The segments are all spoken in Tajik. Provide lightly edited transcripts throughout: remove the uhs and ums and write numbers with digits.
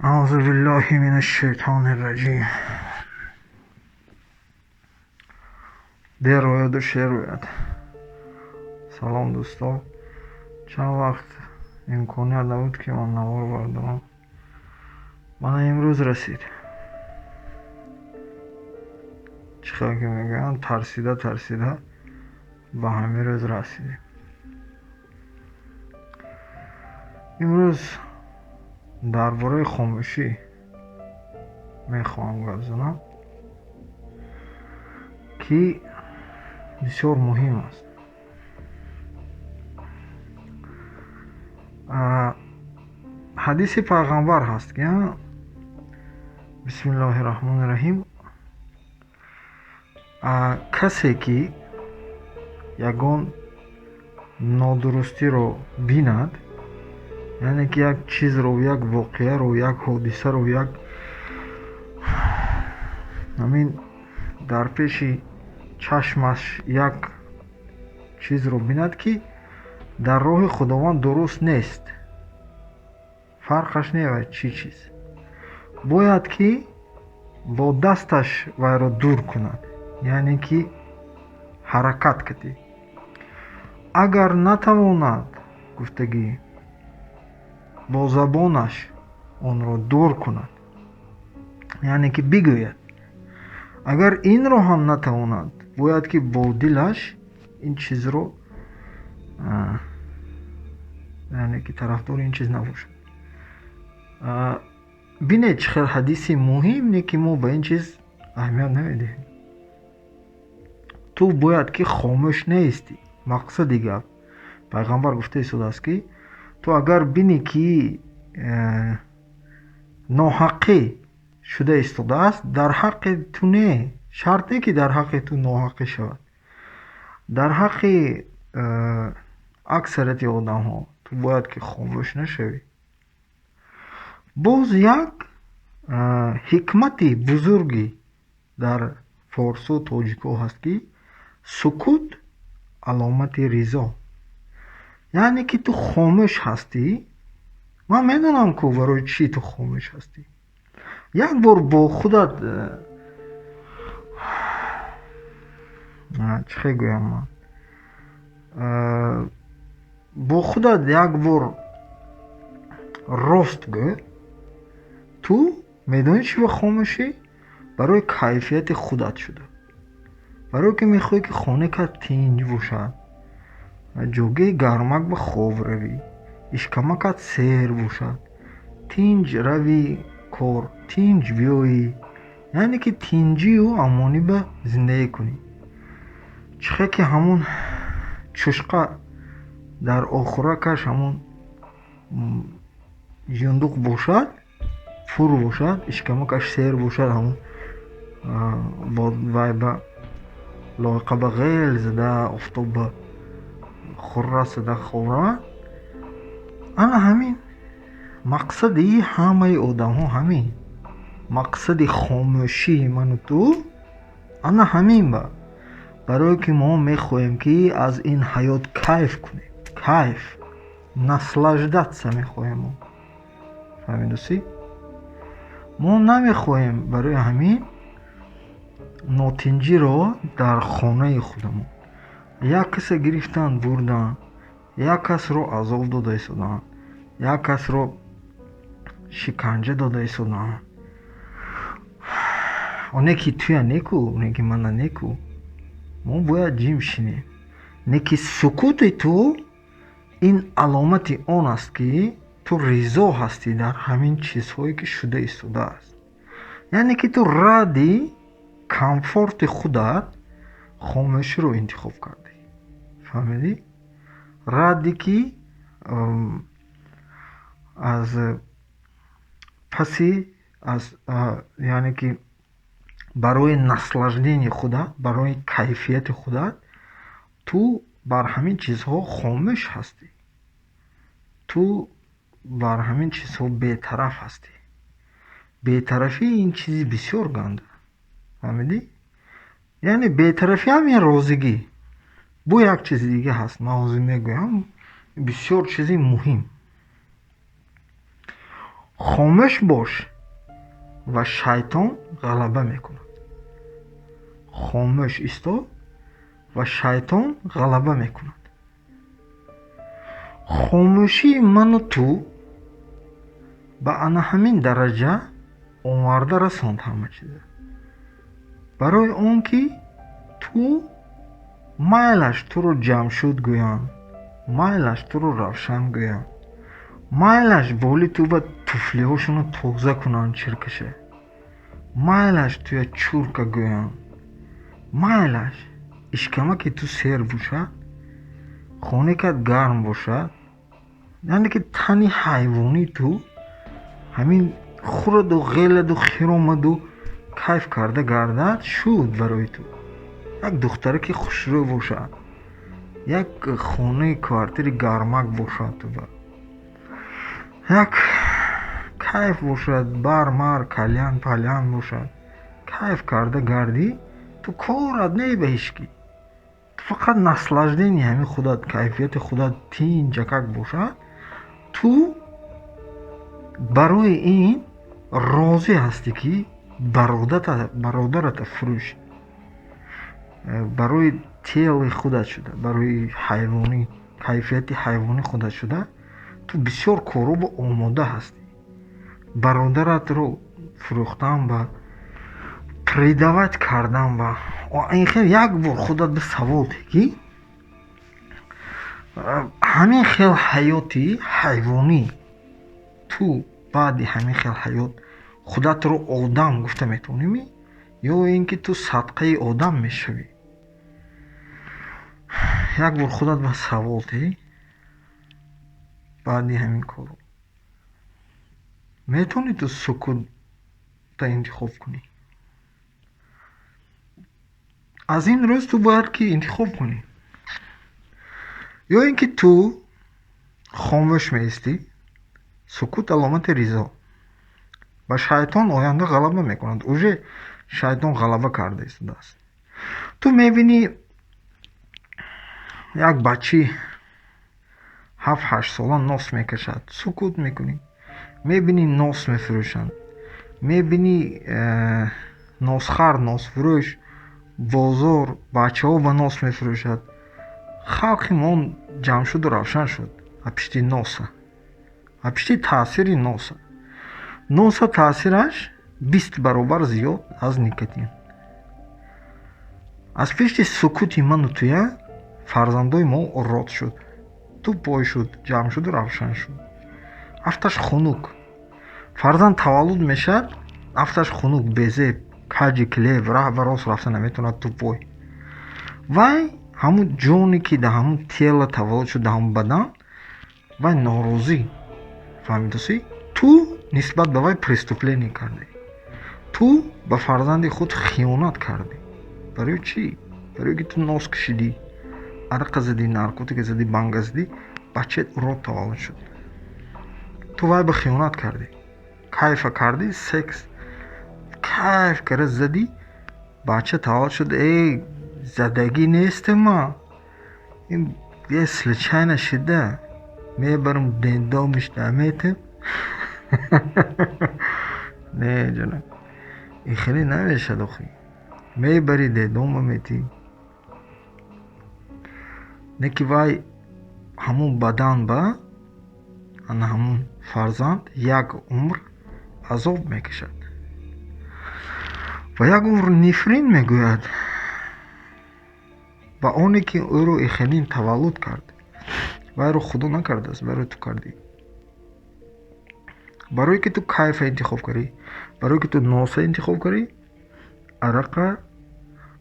Аъузу биллаҳи минаш шайтони раҷим. Дер ояду шер ояд. Салом, дӯсто. Чанд вақт имконият набуд, ки ман навор бардорам. Мана имрӯз расид. Чӣ хел ки мегӯянд, тарсида тарсида ба ҳамин рӯз расидем. Имрӯз дар бораи хомӯшӣ мехоҳам гап занам, ки бисёр муҳим аст. Ҳадиси пайғамбар ҳаст, ки бисмиллоҳи раҳмони раҳим, касе ки ягон нодурустиро бинад, яъне ки як чизро, як воқеаро, як ҳодисаро, як ҳамин дар пеши чашмаш як чизро бинад, ки дар роҳи Худованд дуруст нест, фарқаш не вай чӣ чиз, бояд ки бо дасташ вайро дур кунад, яъне ки ҳаракат кардӣ. Агар натавонад, гуфтагӣ, бо забонаш онро дур кунад, яъне ки бигӯяд. Агар инро ҳам натавонад, бояд ки бо дилаш ин чизро, яъне ки тарафдори ин чиз набошад. Бинед, чӣ хел ҳадиси муҳим, не ки мо ба ин чиз аҳамият намедиҳем. Ту бояд ки хомӯш неистӣ. Мақсади гап, пайғамбар гуфта истодааст, ки ту агар бинӣ, ки ноҳаққӣ шуда истодааст, дар ҳаққи ту не, шарт не ки дар ҳаққи ту ноҳаққӣ шавад, дар ҳаққи аксарияти одамҳо ту бояд ки хомӯш нашавӣ. Боз як ҳикмати бузурги дар форсу тоҷикҳо ҳаст, ки сукут аломати ризо, яъне ки ту хомӯш ҳастӣ. Ман медонам, ку барои чӣ ту хомӯш ҳастӣ. Як бор бо худат, чӣ хел гӯям ман, бо худат як бор рост гӯ. Ту медонӣ чӣ ба хомӯшӣ? Барои кайфияти худат шуда, барое ки мехоҳӣ, ки хонакат тинҷ бошад, ҷогаи гармак ба хоб равӣ, ишкамакат сер бошад, тинҷ равӣ кор, тинҷ биёӣ, яъне ки тинҷию амонӣ ба зиндагӣ кунӣ. Чӣ хел ки ҳамун чушқа дар охуракаш ҳамун юндуқ бошад, пур бошад, ишкамакаш сер бошад, ҳамун бо вай ба лоиқа ба ғел зада, офтоб ба хурра зада хоб равад. Ана ҳамин мақсади ҳамаи одамҳо, ҳамин мақсади хомӯшии ману ту ана ҳамин ба, барое ки мо мехоҳем, ки аз ин ҳаёт кайф кунем, кайф, наслаждаться мехоҳем мо. Фаҳмидусӣ? Мо намехоҳем барои ҳамин нотинҷиро дар хонаи худамон. Як касе гирифтанд, бурданд, як касро азоб дода истоданд, як касро шиканҷа дода истоданд. Оне ки туя неку, оне ки мана неку, мо бояд ҷим шинем. Не ки сукути ту ин аломати он аст, ки ту ризо ҳастӣ дар ҳамин чизҳое, ки шуда истодааст, яъне ки ту ради комфорти худат хомӯширо интихоб кардӣ. Фаҳмидӣ? Ради ки аз паси аз, яъне ки барои наслаждение худат, барои кайфияти худат ту бар ҳамин чизҳо хомӯш ҳастӣ, ту бар ҳамин чизҳо бетараф ҳастӣ. Бетарафӣ ин чизи бисёр ганда. Фаҳмидӣ? Яъне бетарафӣ ҳам ин розигӣ. Бо як чизи дига ҳаст, ман ҳозир мегӯям, бисёр чизи муҳим. Хомӯш бош, ва шайтон ғалаба мекунад. Хомӯш исто, ва шайтон ғалаба мекунад. Хомӯшии ману ту ба ана ҳамин дараҷа оварда расонд ҳама чиза. Барои он ки ту майлаш туро Ҷамшуд гӯянд, майлаш туро Равшан гӯянд, майлаш боли ту ба туфлиҳошонро тоза кунанд чиркаша, майлаш туя чурка гӯянд, майлаш ишкамаки ту сер бошад, хонекат гарм бошад, яъне ки тани ҳайвонии ту ҳамин хӯраду ғеладу хиромаду кайф карда гардад, шуд барои ту. Як духтараки хушрӯ бошад, як хонаи квартири гармак бошад, туба як кайф бошад, бар-мар, кальян пальян бошад, кайф карда гардӣ, ту корат не ба ҳеҷ кӣ. Ту фақат наслаждение ҳамин худат, кайфияти худат тинҷакак бошад, ту барои ин розӣ ҳастӣ, ки бародарата фурӯшӣ. Барои тели худат шуда, барои ҳайвонӣ, кайфияти ҳайвонӣ худат шуда, ту бисёр корҳо омода ҳастӣ. Бародаратро фурӯхтан ба, предавать кардан ба ин хел. Як бор худат ба савол деҳ, ки ҳамин хел ҳаёти ҳайвонӣ, ту баъди ҳамин хел ҳаёт худатро одам гуфта метавонӣ ё ин ки ту садқаи одам мешавӣ? Як бор худат ба савол деҳ: баъди ҳамин корро метавонӣ ту сукута интихоб кунӣ? Аз ин рӯз ту бояд ки интихоб кунӣ: ё ин ки ту хомӯш меистӣ, сукут аломати ризо, ва шайтон оянда ғалаба мекунад. Уже шайтон ғалаба карда истодааст. Ту мебинӣ, як бачаи 7-8 сола нос мекашад, сукут мекунӣ. Мебинӣ, нос мефурӯшанд, мебинӣ, носхар, носфурӯш, бозор, бачаҳо ба нос мефурӯшад. Халқи мо ҷамъ шуду равшан шуд аз пишти носа, аз пишти таъсири носа. Носа таъсираш 20 баробар зиёд аз никотин. Аз пишти сукути ману туя фарзандои мо урод шуд, тупой шуд, ҷамъ шуду равшан шуд. Афташ хунук фарзанд таваллуд мешавад, афташ хунук, безеб, каҷи килеб, раҳ ба рост рафта наметавонад, тупой. Вай ҳамун ҷоне, ки дар ҳамун тела таваллуд шуд, дар ҳамун бадан, вай норозӣ. Фаҳмидосӣ? Ту нисбат ба вай преступление кардӣ, ту ба фарзанди худ хиёнат кардӣ. Барои чӣ? Барои ки ту нос кашидӣ, арақа задӣ, наркотика задӣ, банга задӣ, бачаат урод таваллуд шуд. Ту вай ба хиёнат кардӣ. Кайфа кардӣ, секс кайф кара задӣ, бача таваллуд шуд. Эй, задагӣ нестем ма, ин е случайно шида, мебарам детдомиш наметем. Не, ҷонам, ин хеле намешавад охи. Мебари, детдома метӣ, не ки вай ҳамун бадан ба ана ҳамун фарзанд як умр азоб мекашад ва як умр нифрин мегӯяд ба оне, ки ӯро ихелин таваллуд кард. Вайро Худо накардааст, вайро ту кардӣ, барое ки ту кайфа интихоб кардӣ, барое ки ту носа интихоб кардӣ, арақа,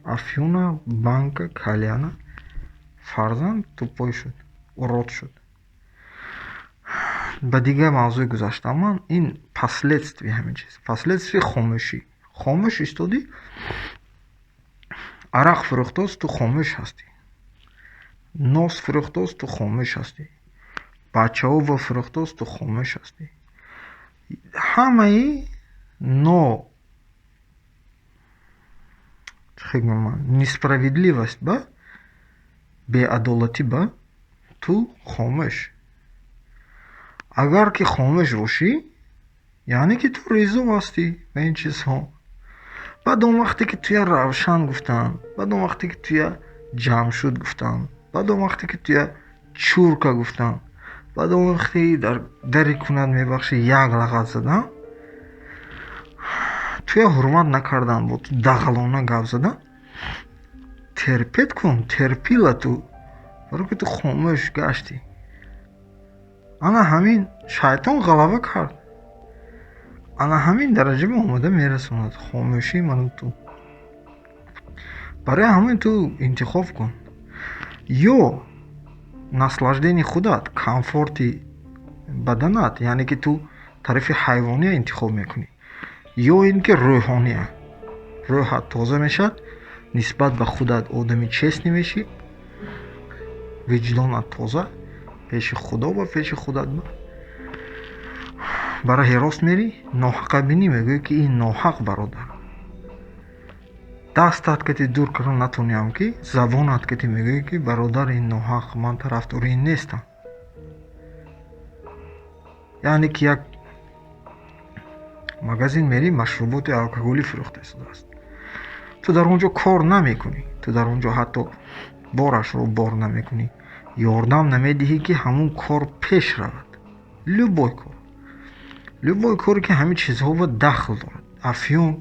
афюна, банка, кальяна. Фарзанд тупой шуд, урод шуд. Ба дигар мавзӯе гузаштам ман. Ин последствия ҳамин чиз, последствия хомӯшӣ. Хомӯш истодӣ, арақ фурӯхтост, ту хомӯш ҳастӣ, нос фурӯхтост, ту хомӯш ҳастӣ, бачаҳо ба фурӯхтост, ту хомӯш ҳастӣ. Ҳамаи но чӣ несправедливость ба, беадолатӣ ба ту хомӯш. Агар ки хомӯш бошӣ. Яъне ки ту резо ҳастӣ ба ин чизҳо. Баъд он вақте ки туя Равшан гуфтанд, баъд он вақте ки туя Ҷамшуд гуфтанд, баъд он вақте ки туя Чурка гуфтанд, баъд он вақте дар дари кунат мебахшӣ як лағат задан, туя ҳурмат накардан, бо ту дағалона гап задан, терпеть кун, терпила ту, баро ки ту хомӯш гаштӣ. Ана ҳамин шайтон ғалаба кард. Ана ҳамин дараҷа ба омода мерасонад хомӯшии ману ту. Барои ҳамин ту интихоб кун. Ё наслаждение худат, комфорти баданат, яъне ки ту тарафи ҳайвония интихоб мекунӣ, ё ин ки рӯҳония. Рӯҳат тоза мешавад, нисбат ба худат одами честный мешӣ, виҷдонат тоза, пеши Худо ва пеши худат ба раҳи рост мерӣ, ноҳақа бинӣ, мегӯӣ ки ин ноҳақ, бародар. Дастат кати дур кардан натониям, ки забонат кати мегӯӣ ки бародар, ин ноҳақ, ман тарафдори ин нестам. Яъне ки як магазин мерӣ, машруботи алкоголӣ фурӯхта истодааст. Ту дар он ҷо кор намекунӣ, ту дар он ҷо ҳатто борашро бор намекунӣ, ёрдам намедиҳӣ, ки ҳамун кор пеш равад. Любой кор, любой коре ки ҳамин чизҳо ба дахл дорад, афюн,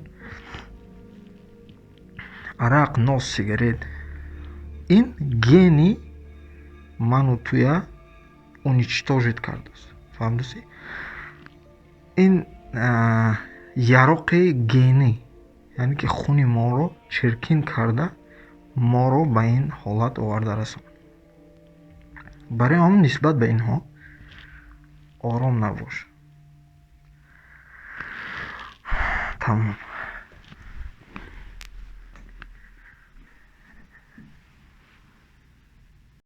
арақ, нос, сигарет, ин гени ману туя уничтожить кардааст. Фаҳмидасӣ? Ин яроқи генӣ, яъне ки хуни моро чиркин карда, моро ба ин ҳолат оварда расонд. Барои ҳамин нисбат ба инҳо ором набош. Тамом.